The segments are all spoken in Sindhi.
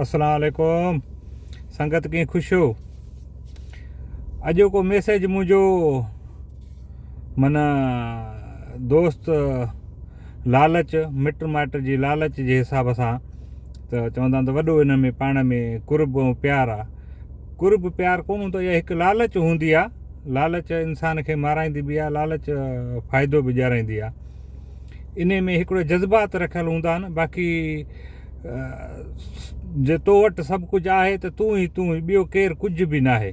اسلام عليڪم سنگت ڪيئن خوش هو اڄوڪو ميسيج منهنجو معنيٰ دوست لالچ مٽ مائٽ جي لالچ جي حساب سان ته چوندا آهن ته وڏو ان ۾ پاڻ ۾ قرب ۽ پيار آ قرب پيار ڪونه هوندو اها هڪ لالچ هوندي آ لالچ انسان کي مارائيندي به آ لالچ فائدو به ڏيارائيندي آ انهي ۾ هڪڙو جذبات رکيل هوندا آهن باقي جي تو وٽ سڀ ڪجهه آهي ته تون ئي تون ئي ٻيو ڪير ڪجهه به ناهي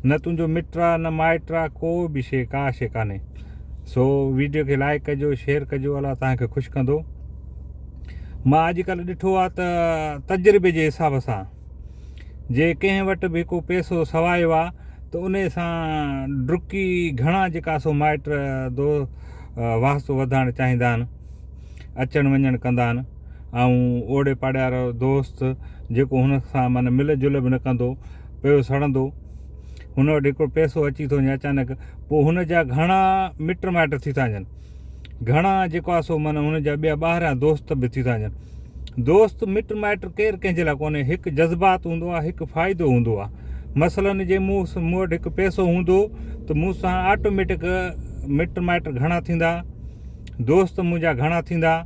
نه تنهنجو مٽ آ نه مائٽ آ ڪو به شي ڪا شي ڪانهي سو ويڊيو کي لائڪ ڪجو شيئر ڪجو الله توهان کي خوش ڪندو مان اڄڪلهه ڏٺو آ ته تجربي جي حساب سان جي ڪنهن وٽ به ڪو پيسو سوايو آ ته انهي سان ڊڪي گهڻا جيڪا سو مائٽ دو واسطو وڌائڻ چاهيندا آهن اچڻ وڃڻ ڪندا آهن ۽ اوڙي پاڙي وارو دوست جيڪو هن سان معنيٰ مل جل به نه ڪندو پيو سڙندو هن وٽ هڪڙو پيسو اچي ٿو وڃي اچانڪ پوء هن جا گهڻا مٽ مائٽ ٿي ٿا وڃن گهڻا جيڪو آهي سو معنيٰ هن جا ٻيا ٻاهريان دوست به ٿي ٿا وڃن دوست مٽ مائٽ ڪير ڪنهن جي لاء ڪونهي هڪ جذبات هوندو آهي هڪ فائدو هوندو آهي مثلا جي مون مون وٽ هڪ پيسو هوندو ته مون سان آٽوميٽڪ مٽ مائٽ گهڻا ٿيندا دوست منهنجا گهڻا ٿيندا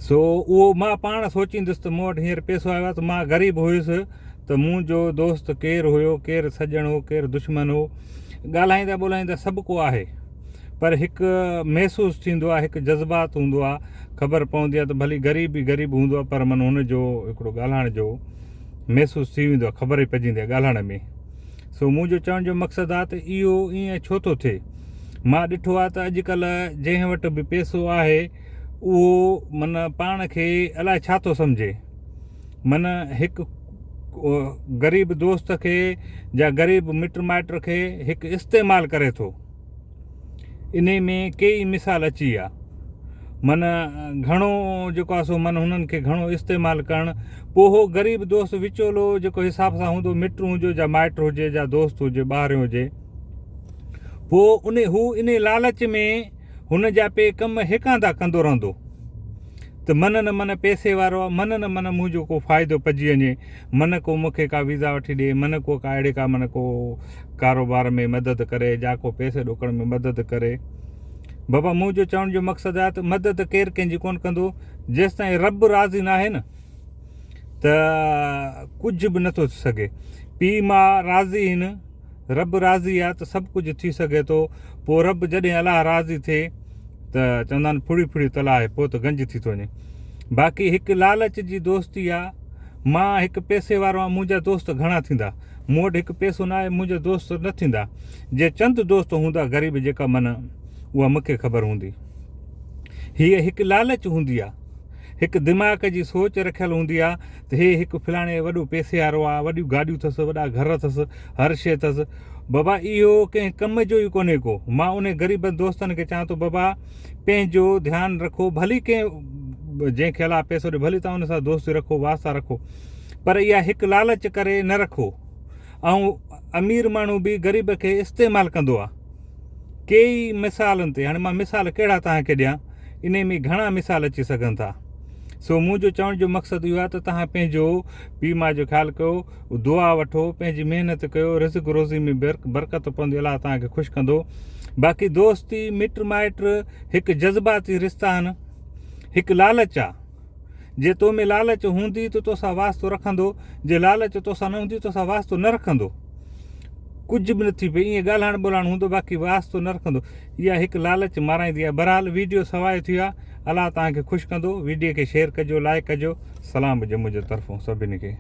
سو اهو مان پاڻ سوچيندس ته مون وٽ هينئر پيسو آيو آهي ته مان غريب هيس ته منهنجو دوست ڪير هيو ڪير سڄڻ هو ڪير دشمن هو ڳالهائيندا ٻولهائيندا سڀ ڪو آهي پر هڪ محسوس ٿيندو آهي هڪ جذبات هوندو آهي خبر پوندي آهي ته ڀلي غريب ئي غريب هوندو آهي پر من هن جو هڪڙو ڳالهائڻ جو محسوس ٿي ويندو آهي خبر ئي پئجي ويندي آهي ڳالهائڻ ۾ سو منهنجو چوڻ جو مقصد آهي ته اهو ائين ڇو ٿو ٿئي مان ڏٺو آهي ته اڄڪلهه جنهن وٽ به پيسو آهي اهو من پاڻ کي الائي ڇا ٿو سمجهي من هڪ غريب دوست کي يا غريب مٽ مائٽ کي هڪ استعمال ڪري ٿو انهي ۾ ڪيئي مثال اچي ويا من گهڻو جيڪو آهي سو من هنن کي گهڻو استعمال ڪرڻ پوء هو غريب دوست وچولو جيڪو حساب سان هوندو مٽ هجي يا مائٽ هجي يا دوست هجي ٻاهريون هجي پوء ان هو ان لالچ ۾ هن جا پي ڪم هيڪاندا ڪندو رهندو ته من نه من پئسي وارو آ من نه من منهنجو ڪو فائدو پئجي وڃي من ڪو مون کي ڪا ويزا وٺي ڏي من ڪو ڪا اهڙي ڪا من ڪو ڪاروبار ۾ مدد ڪري جا ڪو پئسي ڏوڪڙ ۾ مدد ڪري بابا منهنجو چوڻ جو مقصد آهي ته مدد ڪير ڪنهن جي ڪون ڪندو جيستائين رب راضي ناهي نه ته ڪجهه به نٿو ٿي سگهي پيء ماء راضي هن رب راضي آ ته سڀ ڪجهه ٿي سگهي ٿو پوء رب جڏهن الله راضي ٿئي ته چوندا آهن ڦڙي ڦڙي تلاء آهي پوء ته گنج ٿي ٿو وڃي باقي هڪ لالچ جي دوستي آ مان هڪ پئسي وارو آهيان منهنجا دوست گهڻا ٿيندا مون وٽ هڪ پئسو نه آهي منهنجا دوست نه ٿيندا جي چند دوست هوندا غريب جيڪا من اها مون کي خبر هوندي هيء هڪ لالچ هوندي آ هڪ دماغ جي سوچ رکيل هوندي آ ته هي هڪ فلاڻي وڏو پئسي وارو آ، وڏيون گاڏيون اٿس، وڏا گهر اٿس، هر شيء اٿس. بابا اهو ڪنهن ڪم جو ئي ڪونهي ڪو. مان انهي غريبن دوستن کي چوان ٿو بابا پنهنجو ڌيان رکو ڀلي ڪنهن جنهن کي الله پئسو ڏي ڀلي توهان ان سان دوستي رکو واسطا رکو پر اها هڪ لالچ ڪري نه رکو ۽ امير ماڻهو به غريب کي استعمال ڪندو آ. ڪيئي مثالن تي هاڻي مان مثال ڪهڙا توهان کي ڏيان انهي ۾ گهڻا مثال اچي سگهن ٿا سو منهنجو چوڻ جو مقصد اهو آهي ته توهان پنهنجو پيء ماء جو خيال ڪيو دعا وٺو پنهنجي محنت ڪيو رزق روزي ۾ برڪت پوندي الله توهان کي خوش ڪندو باقي دوستي مٽ مائٽ هڪ جذباتي رشتا آهن هڪ لالچ آهي جي تو ۾ لالچ هوندي ته توسان واسطو رکندو، جي لالچ توسان نه هوندي توسان واسطو نه رکندو. ڪجهه به نه ٿي پئي ائين ڳالهائڻ ٻولهائڻ هوندو باقي واسطو نه رکندو. اها هڪ لالچ مارائيندي آهي. بهرحال ويڊيو سوايو ٿي ويو آهي. الله توهان کي خوش ڪندو. ويڊيو کي شيئر ڪجو لائيڪ ڪجو. سلام هجي منهنجي طرفون سڀني کي.